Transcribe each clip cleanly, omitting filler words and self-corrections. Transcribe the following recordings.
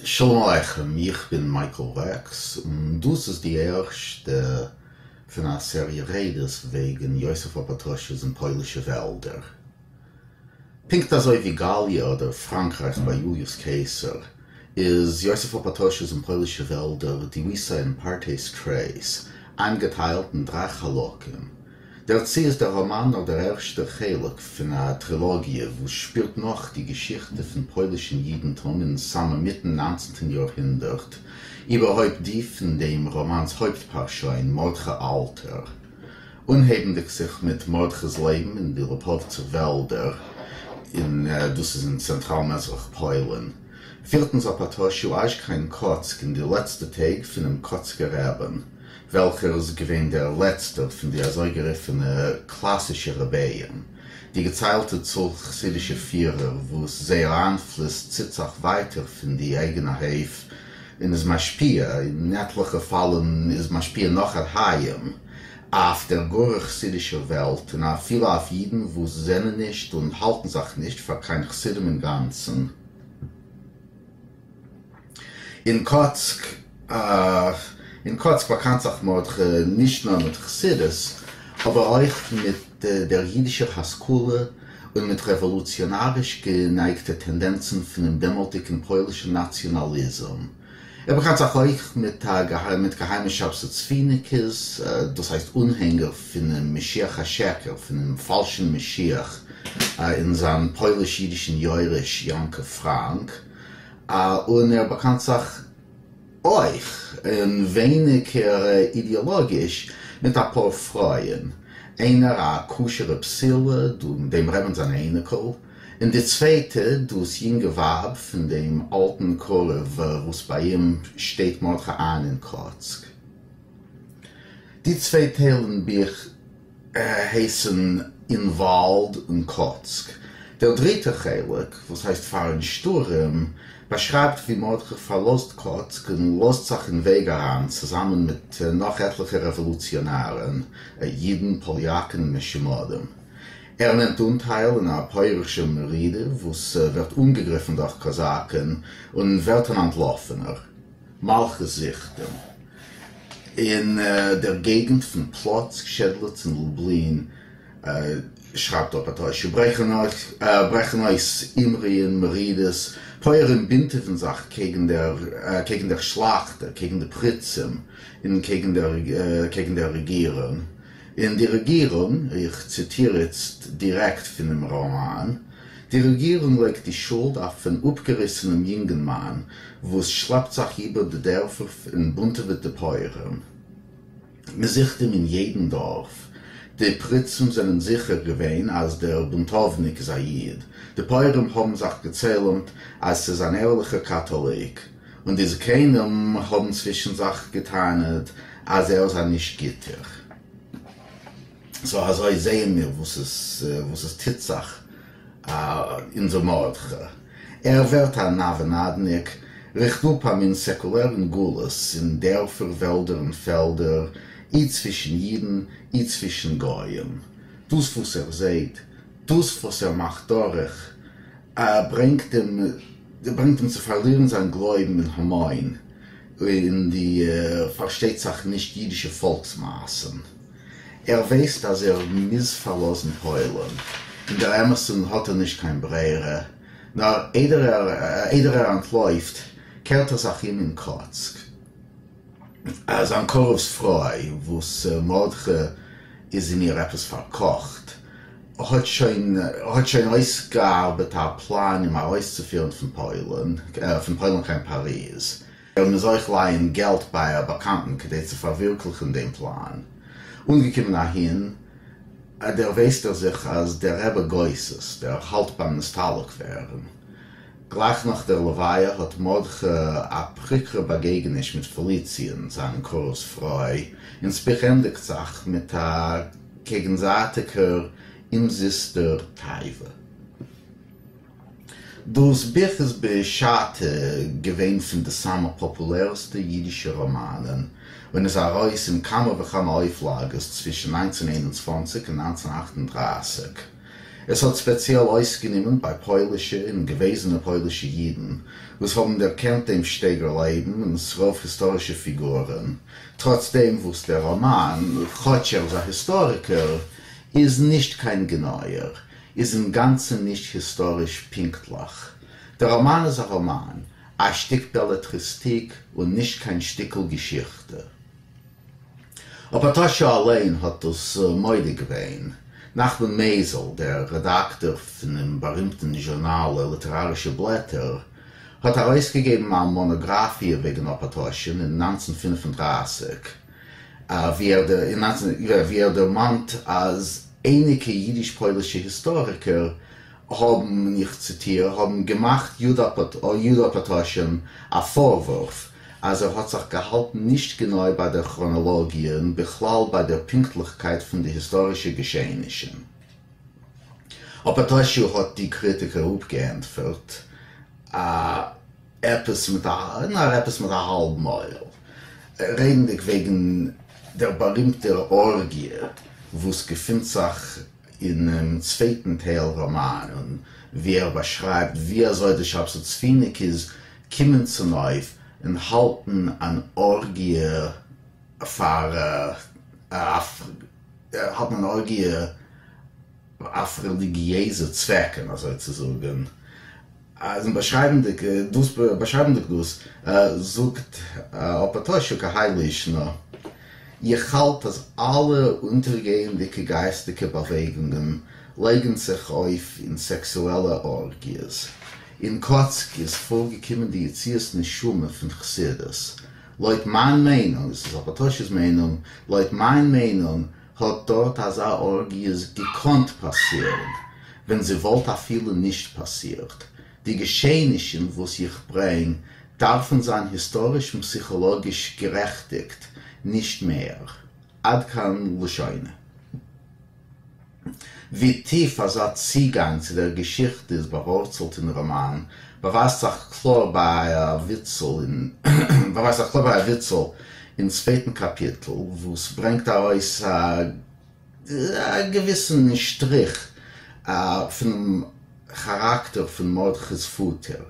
שלום עליכם, איך בין מייקל רעקס, און דאס איז די ערשטע פון א סעריע רעדעס וועגן יוסף אפאטאשו'ס אין פוילישע וועלדער. פונקט אזוי ווי גאליע אדער פראנקרייך ביי יוליוס קיסר, איז יוסף אפאטאשו'ס אין פוילישע וועלדער די ליסא אין פארטעס טרעס, איינגעטיילט אין דריי חלקים. דערצו איז דער ראמאן נאר דער ערשטער חלק פון א טרילאגיע וואס שפילט נאך די געשיכטע פון פוילישן אידנטום אין סאמע מיטן ניינצנטן יארהונדערט, איבערהויפט די פון דעם ראמאנ'ס הויפט פארשוין מרדכי אלטער. אנהייבנדיג זיך מיט מרדכי'ס לעבן אין די ליפאווצער וועלדער, און דאס איז אין צענטראל מזרח פוילן, פירט אונז אפאטאשו אזש קיין קאצק אין די לעצטע טעג פונעם קאצקער רעבן. וועלכער איז געווען דער לעצטער פון די אזויגערופענע קלאסישע רביים, די געציילטע צאל חסידישע פירער וואס זייער איינפלוס ציט זיך ווייטער פון די אייגענע הייף און איז משפיע, אין עטליכע פאלן איז משפיע נאך עד היום, אויף דער גארער חסידישער וועלט און אפילו אויף אידן וואס זענען נישט און האלטן זיך נישט פאר קיין חסידים אינגאנצן. אין קאצק אין קאצק באקאנט זיך מרדכי נישט נאר מיט חסידות, אבער אויך מיט דער אידישער השכלה און מיט רעוואלוציאנאריש גענייגטע טענדענצן פונעם דעמאלטיגן פוילישן נאציאנאליזם. ער באקאנט זיך אויך מיט געהיימע שבתי צביניקעס, דאס הייסט אנהענגער פונעם משיח השקר, פונעם פאלשן משיח און זיין פויליש-אידישן יורש יעקב פראנק. און ער באקאנט זיך אויך, און ווייניגער אידעאלאגיש, מיט א פאר פרויען, איינער א כשר'ע בתולה, דעם רבינ'ס אן אייניקל, און די צווייטע דאס יונגע ווייב פון דעם אלטן קרוב וואס ביי אים שטייט מרדכי איין אין קאצק. די צוויי טיילן בוך הייסן אין וואלד און קאצק. דער דריטער חלק, וואס הייסט פארן שטורעם, באשרייבט ווי מרדכי פארלאזט קאצק און לאזט זיך אין וועג אריין צוזאמען מיט נאך עטליכע רעוואלוציאנארן, אידן, פאליאקן און משומדים. ער נעמט אנטייל אין א פויערישער מרידה וואס ווערט אנגעגריפן דורך קאזאקן און ווערט אן אנטלאפענער. מלכות זוכט אים. אין דער געגנט פון פלאצק, שעדלעץ און לובלין, שרייבט אפאטאשו, ברעכן אויס אומרוען, מרידות, פויערים בונטעווען זיך קעגן דער שלאכטע, קעגן די פריצים און קעגן דער רעגירונג. און די רעגירונג, איך ציטיר איצט דירעקט פונעם ראמאן, די רעגירונג לייגט די שולד אויף אן אפגעריסענעם יונגנמאן וואס שלעפט זיך איבער די דערפער און בונטעוועט די פויערים. מען זוכט אים אין יעדן דארף. די פריצים זענען זיכער געווען אז דער בונטאווניק איז א איד. די פויערים האבן זיך געצלמט אז ס'איז אן ערליכער קאטאליק. און די זקנים האבן צווישן זיך געטענה'ט אז ער איז א נישט גוטער. סאו אזוי זעען מיר וואס עס וואס עס טוט זיך אונזער מרדכי. ער ווערט א נע ונדניק, ריכט אפ א מין סעקולערן גלות אין דערפער וועלדער און פעלדער, אי צווישן אידן אי צווישן גויים. דאס וואס ער זעהט, דאס וואס ער מאכט דורך, ברענגט אים ברענגט אים צו פארלירן זיין גלויבן אין המון, אין די פארשטייט זיך נישט אידישע פאלקס מאסן. ער ווייסט אז ער מוז פארלאזן פוילן, אין דער אמת'ן האט ער נישט קיין ברירה, נאר איידער איידער ער אנטלויפט קערט ער זיך אום אין קאצק. זיין קרוב'ס פרוי וואס מרדכי איז אין איר עפעס פארקאכט, האט שוין האט שוין אויסגעארבעט א פלאן אים ארויסצופירן פון פוילן פון פוילן קיין פאריז. ער מוז אויך לייען געלט ביי א באקאנטן כדי צו פארווירקליכן דעם פלאן. אנגעקומען אהין דערווייסט ער זיך אז דער רבי גוסס'ט, ער האלט ביים נסתלק ווערן. גלייך נאך דער לוויה האט מרדכי א פריקרע באגעגעניש מיט פעליציען, זיין קרוב'ס פרוי, און ס'בוך ענדיגט זיך מיט א קעגנזייטיגער אומזיסטער תאווה. דאס בוך איז בשעתו געווען פון די סאמע פאפולערסטע אידישע ראמאנען, און איז ארויס אין כמה וכמה אויפלאגעס צווישן 1921 און 1938. עס האט ספעציעל אויסגענומען ביי פוילישע און געוועזענע פוילישע אידן וואס האבן דערקענט דעם שטייגער לעבן און ס'רוב היסטארישע פיגורן, טראץ דעם וואס דער ראמאן, כאטש ער איז א היסטאריקער, איז נישט קיין גענויער, איז אינגאנצן נישט היסטאריש פונקטליך. דער ראמאן איז א ראמאן, א שטיק בעלעטריסטיק און נישט קיין שטיקל געשיכטע. אפאטאשו אליין האט דאס מודה געווען. נחמן מייזל, דער רעדאקטאר פונעם בארימטן זשורנאל ליטערארישע בלעטער, האט ארויסגעגעבן א מאנאגראפיע וועגן אפאטאשון אין 1935, וואו ער דערמאנט אז אייניקע אידיש-פוילישע היסטאריקער האבן, און איך ציטיר, האבן געמאכט יודא אפאטאשון א פארוואורף אז ער האט זיך געהאלטן נישט גענוי ביי דער כראנאלאגיע און בכלל ביי דער פונקטליכקייט פון די היסטארישע געשעענישן. אפאטאשו האט די קריטיקער אפגעענטפערט עפעס מיט א נאר עפעס מיט א האלב מויל, רעדנדיג וועגן דער בארימטער ארגיע וואס געפינט זיך אינעם צווייטן טייל ראמאן, און ווי ער באשרייבט ווי אזוי די שבתי צביניקעס קומען צונויף און האלטן אן ארגיע פאר האלטן אן ארגיע אויף רעליגיעזע צוועקן אזוי צו זאגן. אז באשרייבנדיג דאס באשרייבנדיג דאס זאגט אפאטאשו כהאי לישנא, איך האלט אז אלע אונטערגייענדיגע גייסטיגע באוועגונגען לייגן זיך אויף אין סעקסועלע ארגיעס. אין קאצק איז פארגעקומען די יציאת נשמה פון חסידות. לויט מיין מיינונג, דאס איז אפאטאשו'ס מיינונג, לויט מיין מיינונג האט דארט אזא ארגיעס געקאנט פאסירן, ווען זי וואלט אפילו נישט פאסירט. די געשעענישן וואס איך ברענג דארפן זיין היסטאריש און פסיכאלאגיש גערעכטיגט, נישט מער. עד כאן לשונו. ווי טיף אזא צוגאנג צו דער געשיכטע איז באווארצלט אין ראמאן, באווייזט זיך קלאר ביי א וויצל אין באווייזט זיך קלאר ביי א וויצל אין צווייטן קאפיטל, וואס ברענגט ארויס א געוויסן שטריך פונעם כאראקטער פון מרדכי'ס פאטער,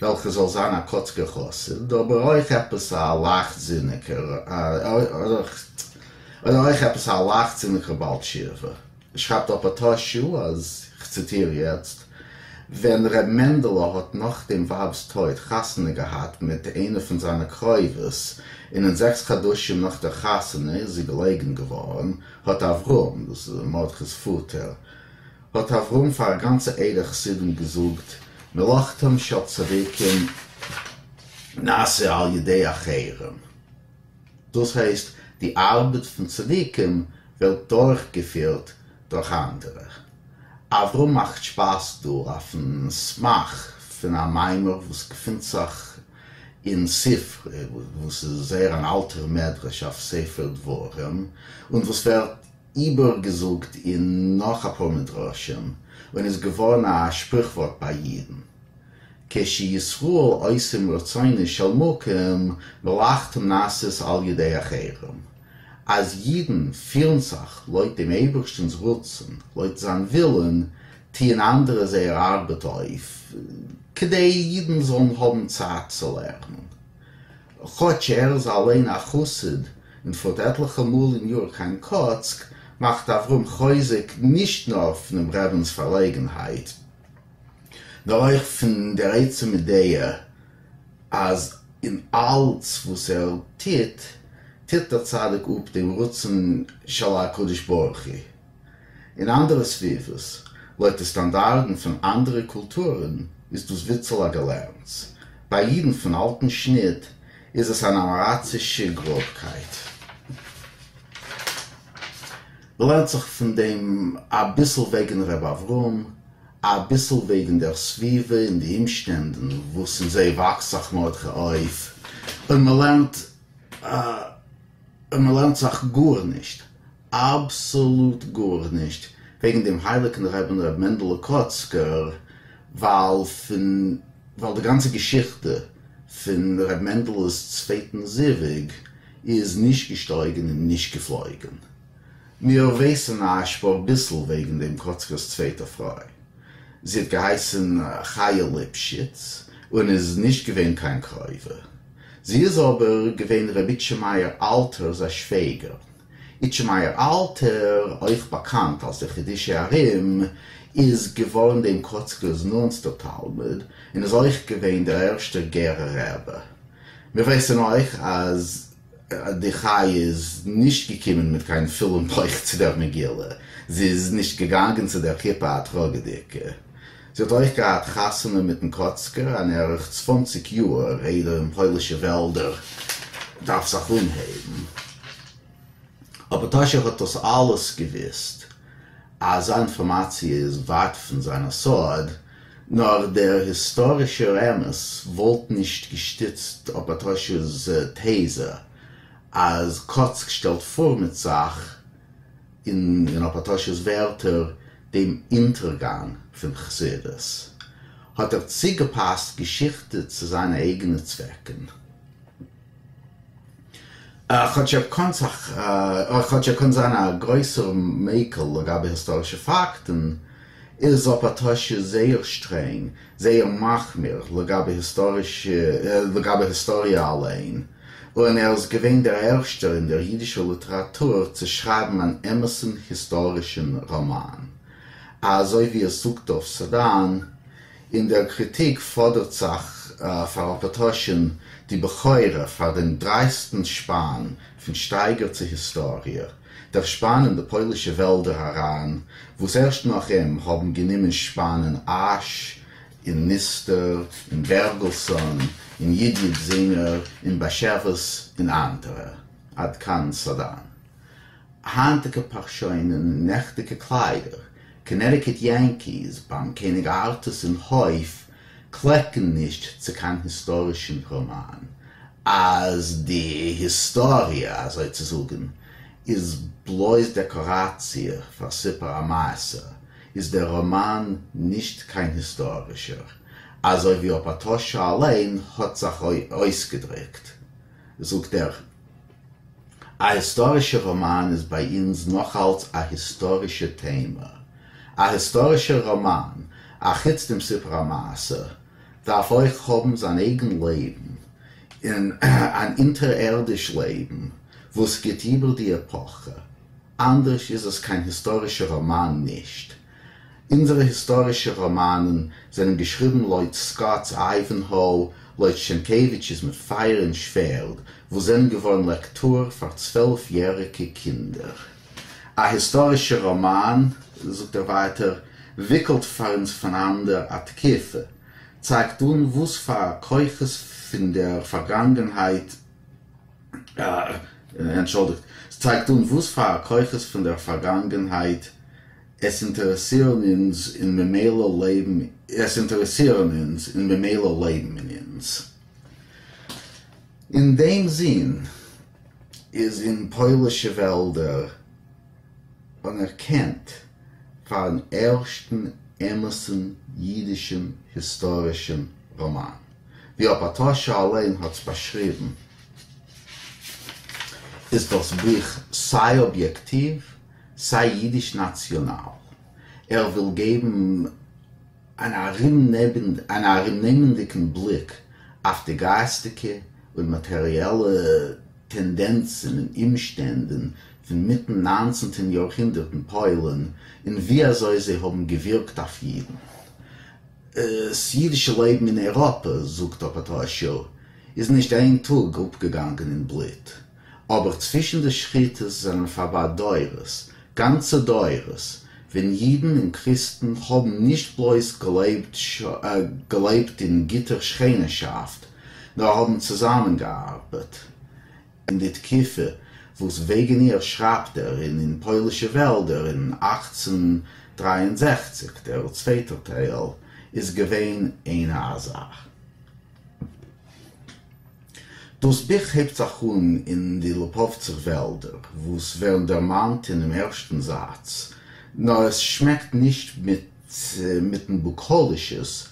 וועלכער זאל זיין א קאצקער חסיד, אבער אויך עפעס א לייכטזיניגער אדער אויך עפעס א לייכטזיניגער בעל תשובה. שרייבט אפאטאשו אז, כ'ציטיר יעצט, ווען ר' מענדעלע האט נאך דעם ווייב'ס טויט חתונה געהאט מיט איינע פון זיינע קרובות, און אין זעקס חדשים נאך דער חתונה איז זי געלעגן געווארן, האט אברהם, דאס איז מרדכי'ס פאטער, האט אברהם פאר א גאנצע עדה חסידים געזאגט, מלאכתם של צדיקים נעשה על ידי אחרים. דאס הייסט, די ארבעט פון צדיקים ווערט דורכגעפירט דורך אנדערע. אברהם מאכט שפאס דא אויפן סמך פון א מאמר וואס געפינט זיך אין ספרי, וואס איז זייער אן אלטער מדרש אויף ספר דברים, און וואס ווערט איבערגעזאגט אין נאך אפאר מדרשים, און איז געווארן א שפריכווארט ביי אידן. כשישראל עושים רצונו של מקום מלאכתם נעשית על ידי אחרים, אז אידן פירן זיך לויט דעם אייבערשטנ'ס רצון, לויט זיין ווילן, טוען אנדערע זייער ארבעט אויף, כדי אידן זאלן האבן צייט צו לערנען. כאטש ער איז אליין א חסיד און פארט עטליכע מאל אין יאר קיין קאצק, מאכט אברהם חוזק נישט נאר פונעם רבינ'ס פארלעגנהייט, נאר אויך פון דער עצם אידעע אז אין אלץ וואס ער טוט, טוט דער צדיק אפ דעם רצון של הקדוש ברוך הוא. אין אנדערע סביבות, לויט די סטאנדארדן פון אנדערע קולטורן, איז דאס וויצל א געלערנטס. ביי אידן פון אלטן שניט איז עס אן עם-הארצישע גראבקייט. מ'לערנט זיך פון דעם אביסל וועגן ר' אברהם, אביסל וועגן דער סביבה און די אומשטענדן וואס אין זיי וואקסט זיך מרדכי אויף, און מ'לערנט און מ'לערנט זיך גארנישט, אבסאלוט גארנישט, וועגן דעם הייליגן רבין ר' מענדעלע קאצקער, ווייל פון ווייל די גאנצע געשיכטע פון ר' מענדעלע'ס צווייטן זיווג איז נישט געשטויגן און נישט געפלויגן. מיר ווייסן א שפאר ביסל וועגן דעם קאצקער'ס צווייטע פרוי. זי האט געהייסן חיה ליפשיץ און איז נישט געווען קיין קרובה. זי איז אבער געווען ר' איטשע מאיר אלטער'ס א שוועגערין. איטשע מאיר אלטער, אויך באקאנט אלס דער חידושי הרי"ם, איז געווארן דעם קאצקער'ס נאנטסטער תלמיד און איז אויך געווען דער ערשטער גערער רבי. מיר ווייסן אויך אז די חיה איז נישט געקומען מיט קיין פולן בויך צו דער מגילה, זי איז נישט געגאנגען צו דער חופה א טראגעדיגע. זי האט אויך געהאט חתונה מיטן קאצקער אן ערך צוואנציג יאהר איידער אין פוילישע וועלדער דארף זיך אנהייבן. אפאטאשו האט דאס אלעס געוויסט. אזא אינפארמאציע איז ווייט פון זיין א סוד, נאר דער היסטארישער אמת וואלט נישט געשטיצט אפאטאשו'ס טעזע אז קאצק שטעלט פאר מיט זיך, אין אפאטאשו'ס ווערטער, דעם אונטערגאנג פון חסידות, האט ער צוגעפאסט געשיכטע צו זיינע אייגענע צוועקן. כאטש ער קאן זיך, כאטש ער קאן זיין א גרויסער מיקל לגבי היסטארישע פאקטן, איז אפאטאשו זייער שטרענג, זייער מחמיר לגבי היסטארישע, לגבי היסטאריע אליין, און ער איז געווען דער ערשטער אין דער אידישער ליטעראטור צו שרייבן אן אמת'ן היסטארישן ראמאן. אזוי ווי עס זאגט דוב סדן, אין דער קריטיק פאדערט זיך פאר אפאטאשון די בכורה פאר דעם דרייסטן שפאן פון שטייגער צו היסטאריע, דער שפאן אין די פוילישע וועלדער אריין, וואס ערשט נאך אים האבן גענומען שפאנען אש און ניסתר און בערגעלסאן און י. י. זינגער און באשעוויס און אנדערע. עד כאן סדן. היינטיגע פארשוינען אין נעכטיגע קליידער, קאנעטיקוט יענקיס ביים קעניג ארטוס אין הויף קלעקן נישט צו קיין היסטארישן ראמאן, אז די היסטאריע, אזוי צו זאגן, איז בלויז דעקאראציע פאר סיפור המעשה, איז דער ראמאן נישט קיין היסטארישער, אזוי ווי אפאטאשו אליין האט זיך אויסגעדריקט, זאגט ער. א היסטארישער ראמאן איז ביי אונז נאכאלץ א היסטארישע טעמע. א היסטארישער ראמאן, אחוץ דעם סיפור המעשה, דארף אויך האבן זיין אייגן לעבן, און אן אונטערערדיש לעבן, וואס גיט איבער די עפאכע. אנדערש איז עס קיין היסטארישער ראמאן נישט. אונזערע היסטארישע ראמאנען זענען געשריבן לויט סקאט'ס אייווענהאו, לויט שענקעוויטש'ס מיט פייער און שווערד, וואס זענען געווארן לעקטור פאר צוועלף יעריגע קינדער. א היסטארישער ראמאן, זאגט ער ווייטער, וויקלט פאר אונז פונאנדער א תקופה, צייגט אן וואס פאר כוחות פון דער פארגאנגענהייט אנטשולדיגט, צייגט אן וואס פאר כוחות פון דער פארגאנגענהייט עס אינטערעסירן אונז און ממילא לעבן עס אינטערעסירן אונז און ממילא לעבן אין אונז. אין דעם זין איז אין פוילישע וועלדער אנערקענט פארן ערשטן אמת'ן אידישן היסטארישן ראמאן. ווי אפאטאשו אליין האט עס באשריבן, איז דאס בוך סיי אביעקטיוו סיי אידיש נאציאנאל. ער וויל געבן אן ארומנעמענדיגן בליק אויף די גייסטיגע און מאטעריעלע טענדענצן און אומשטענדן פון מיטן ניינצנטן יארהונדערט אין פוילן און ווי אזוי זיי האבן געווירקט אויף אידן. ס'אידישע לעבן אין אייראפע, זאגט אפאטאשו, איז נישט איין טאג אפגעגאנגען אין בלוט. אבער צווישן די שחיטות זענען פארביי דורות, גאנצע דורות, ווען אידן און קריסטן האבן נישט בלויז געלעבט אין גוטער שכנשאפט, נאר האבן צוזאמענגעארבעט. אין די תקופה וואס וועגן איר שרייבט ער אין אין פוילישע וועלדער אין 1863, דער צווייטער טייל איז געווען איינע אזא. דאס בוך הייבט זיך אן אין די ליפאווצער וועלדער וואס ווערן דערמאנט אינעם ערשטן זאץ, נאר עס שמעקט נישט מיטן בוקאלישעס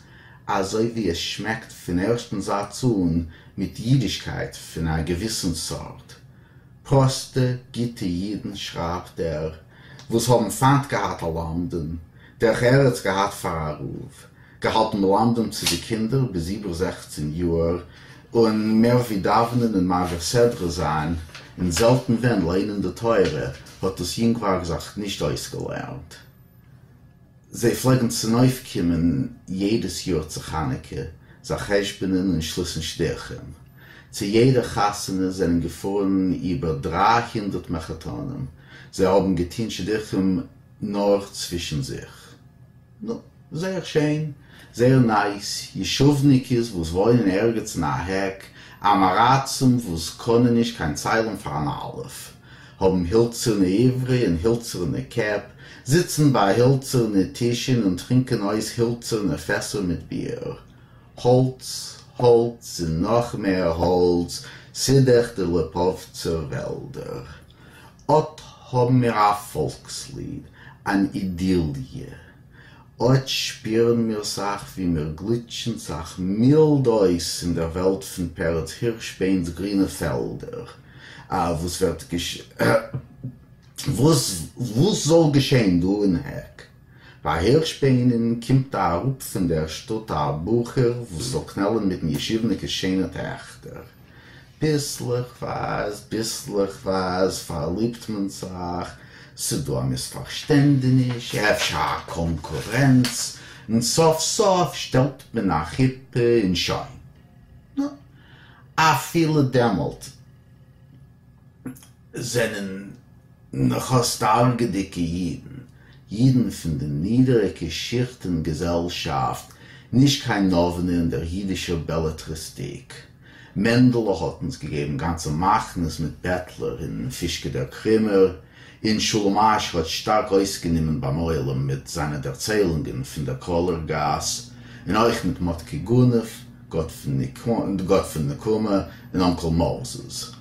אזוי ווי עס שמעקט פון ערשטן זאץ אן מיט אידישקייט פון א געוויסן סארט. פּראָסטע, גוטע ייִדן, שרײַבט ער, וואָס האָבן פֿײַנט געהאַט אַ למדן, דרך-ארץ געהאַט פֿאַר אַ רבֿ, געהאַלטן מלמדים צו די קינדער ביז איבער 16 יאָר, און מער ווי דאַוונען און מעביר-סדרה זײַן, און זעלטן ווען לייענען די תּורה, האָט דאָס יונגוואַרג זיך נישט אויסגעלערנט. זיי פלעגן צונויפקומען יעדעס יאר צו חנוכה, זיך חשבונ'ען און שליסן שידוכים. צו יעדע חתונה זענען געפארן איבער 300 מחותנים, זיי האבן געטון שידוכים נאר צווישן זיך. נו, זייער שיין, זייער נייס, ישובניקעס וואס וואוינען ערגעץ אין א העק, עם הארצים וואס קאנען נישט קיין ציילן פאר אן אלף. האבן הילצערנע עברי און הילצערנע קעפ, זיצן ביי הילצערנע טישן און טרינקען אויס הילצערנע פעסער מיט ביר. האלץ, האלץ און נאך מער האלץ, ס'דאך די ליפאווצער וועלדער. אט האבן מיר א פאלקסליד, אן אידיליע. אָט שפּירן מיר זיך, ווי מיר גליטשן זיך מילד אויס אין דער וועלט פֿון פּרץ הירשביינס גרינע פֿעלדער. וואָס ווערט וואָס וואָס זאָל געשען דאָ אין העק? בײַ הירשביינען קומט אַראָפּ פֿון דער שטאָט אַ בחור, וואָס זאָל קנעלן מיטן ישובֿניקעס שיינע טעכטער. ביסלעכווײַז, ביסלעכווײַז פֿאַרליבט מען זיך, ס'דא א מיספארשטענדעניש, אפשר א קאנקורענץ, און סוף סוף שטעלט מען א חופה און שוין. נו, אפילו דעמאלט זענען נאך דרגה'דיגע אידן, אידן פון די נידעריגע שיכט אין געזעלשאפט, נישט קיין נאווענע אין דער אידישער בעלעטריסטיק. מענדעלע האט אונז געגעבן גאנצע מחנות מיט בעטלער אין פישקע דער קרימער, און שלום אש האט שטארק אויסגענומען ביים עולם מיט זיינע דערציילונגען פון דער קראלער גאס, און אויך מיט מאטקע גנב, גאט פון נקמה, און אנקל מאזעס.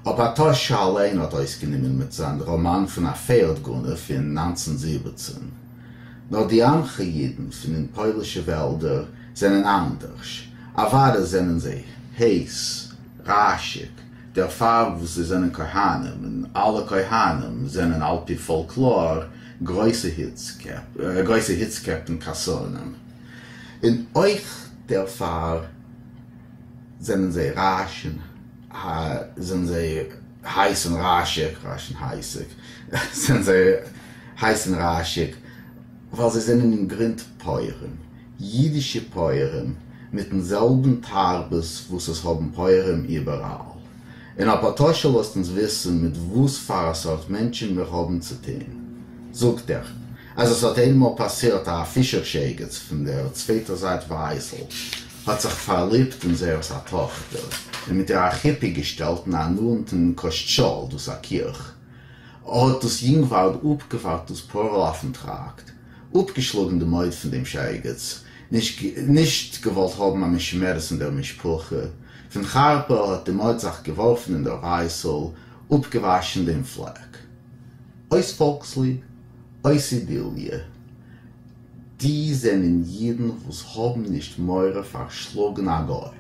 אפאטאשו אליין האט אויסגענומען מיט זיין ראמאן פון א פערד גנב אין 1917. נאר די עמך אידן פון אין פוילישע וועלדער זענען אנדערש. אוודאי זענען זיי הייס, רעשיג, דערפאר וואס זיי זענען כהנים, און אלע כהנים זענען על פי פאלקלאר גרויסע היץ-קעפ, גרויסע היץ-קעפ און כעסנים. און אויך דערפאר זענען זיי רעש און זענען זיי הייס און רעשיג, רעש און הייסיג, זענען זיי הייס און רעשיג, ווייל זיי זענען אין גרונט פויערים, אידישע פויערים, מיטן זעלבן תרבות וואס עס האבן פויערים איבעראל. און אפאטאשו לאזט אונז וויסן מיט וואס פאר א סארט מענטשן מיר האבן צו טון. זאגט ער, אז עס האט איינמאל פאסירט א פישער שייגעץ פון דער צווייטער זייט ווייסל, האט זיך פארליבט אין זייערס א טאכטער, און מיט איר א חופה געשטעלט אין א נאענטן קאשטשאל, דאס א קירך. האט דאס יונגווארג אפגעווארט דאס פארל אויפן טראקט, אפגעשלאגן די מויד פון דעם שייגעץ, נישט געוואלט האבן א משומרת אין דער משפחה. פון חרפה האט די מויד זיך געווארפן אין דער ווייסל, אפגעוואשן דעם פלעק. אויס פאלקסליד, אויס אידיליע. די זענען אידן וואס האבן נישט מורא פאר שלאגן א גוי,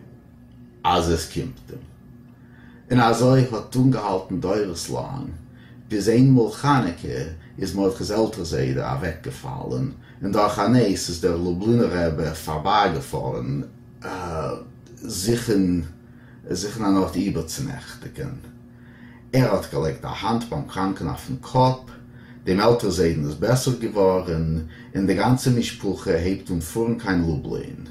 אז עס קומט אים. און אזוי האט אנגעהאלטן דורות לאנג, ביז איינמאל חנוכה איז מרדכי'ס עלטער זיידע אוועקגעפאלן, און דורך א נס איז דער לובלינער רבי פארבייגעפארן זוכן זוכן אן ארט איבערצונעכטיגן. ער האט געלייגט א האנט ביים קראנקן אויפן קאפ, דעם עלטער זיידן איז בעסער געווארן, און די גאנצע משפחה הייבט אן פארן קיין לובלין.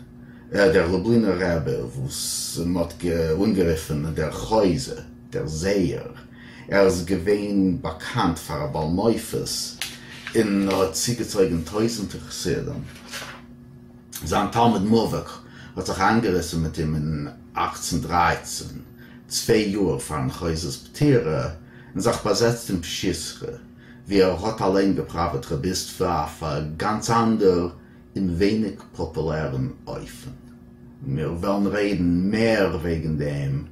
דער לובלינער רבי, וואס מ'האט אנגערופן דער חוזה, דער זעער, ער איז געווען באקאנט פאר א בעל מופת און האט צוגעצויגן טויזנטער חסידים. זיין תלמיד מובהק האט זיך איינגעריסן מיט אים אין 1813, צוויי יאר פארן חוזה'ס פטירה, און זיך באזעצט אין פשיסחא, וואו ער האט אליין געפראוועט רביסטווע אויף א גאנץ אנדער און ווייניג פאפולערן אופן. מיר וועלן רעדן מער וועגן דעם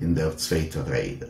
אין דער צווייטער רעדע.